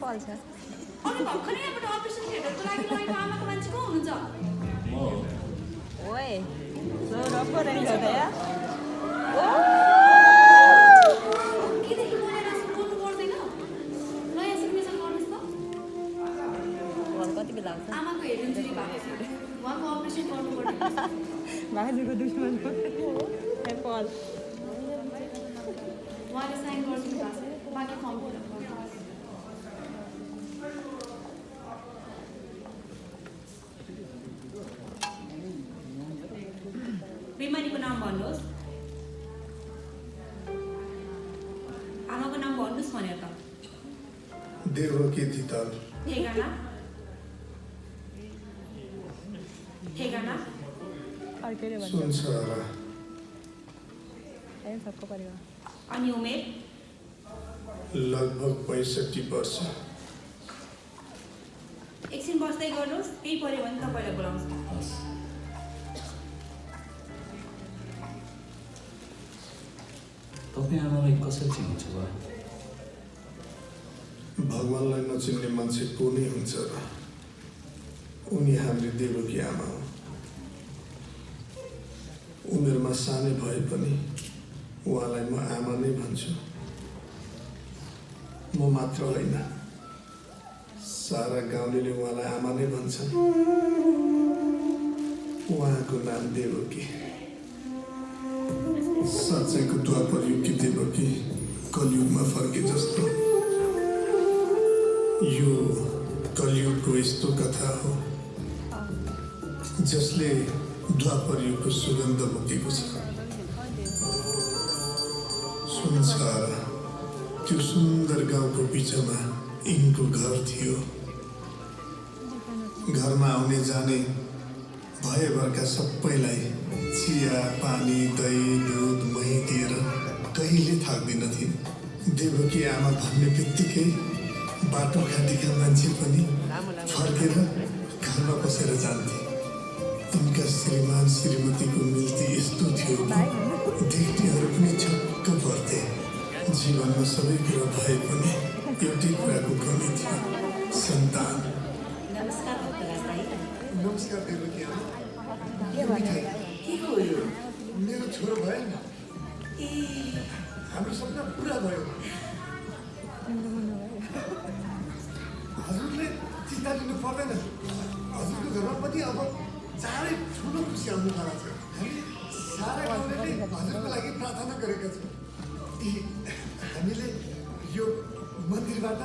फल छ अनि भर्खरै यहाँबाट अपरेसन थिएटरको लागि लगेको आमाको मान्छे को हुनुहुन्छ ओए सो रको रही हो गया ओ केदेखि बोलेर बोल्नु पर्दैन नयाँ सिग्नेचर गर्नुहोस् त फल कति बेला आउँछ आमाको हेड इन्जुरी भएको छ उहाँको अपरेसन गर्नुपर्ने बाजुको दुश्मन हो फल उहाँले साइन गरिदिनु भएको छ बाँकी फर्म फिल अप गर्नु बिमारीको नाम भन्नुहोस् आमाको नाम भन्नुहोस् भनेर त देवकी तिताल ठेगाना ठेगाना अर्कैले भन्छ सुनसरा है सबको परिवार अनि उमेर लगभग 65 वर्ष एकछिन बस्दै गर्नुहोस् केही पऱ्यो भने तपाईँलाई बोलाउँछु तपाईँ आमालाई कसरी चिन्नुहुन्छ बा भगवानलाई नचिन्ने मान्छे को नै हुन्छ र उनी हाम्रो देवकी आमा हो उमेरमा सानै भए पनि उहाँलाई म आमा नै भन्छु म मात्र होइन सारा गाउँले उहाँलाई आमा नै भन्छन् उहाँको नाम देवकी साँच्चैको द्वापर युगकी देवकी कलियुगमा फर्के जस्तो यो कलियुगको यस्तो कथा हो जसले द्वापर युगको सुगन्ध बोकेको छ सुनसरा त्यो सुन्दर गाउँको बिचमा यिनको घर थियो घरमा आउने जाने भएभरका सबैलाई चिया पानी दही दुध मही दिएर कहिले थाक्दिनथिन् देवकी आमा भन्ने बित्तिकै बाटो घाटीका मान्छे पनि फर्केर घरमा बसेर जान्थे उनका श्रीमान श्रीमतीको मिल्ती यस्तो थियो कि देख्नेहरू पनि छक्क पर्थे जीवनमा सबै कुरा भए पनि एउटै कुराको कमी थियो सन्तान नमस्कार नमस्कार देवकी आमा के भन्नु के हो यो मेरो छोरो भयो नि ए हाम्रो सपना पुरा भयो हजुरले चिन्ता लिनु पर्दैन हजुरको घरमा पनि अब चाँडै ठुलो खुसी आउनु थाहा छ हामी सारा गाउँले हजुरको लागि प्रार्थना गरेका छौँ हामीले यो मन्दिरबाट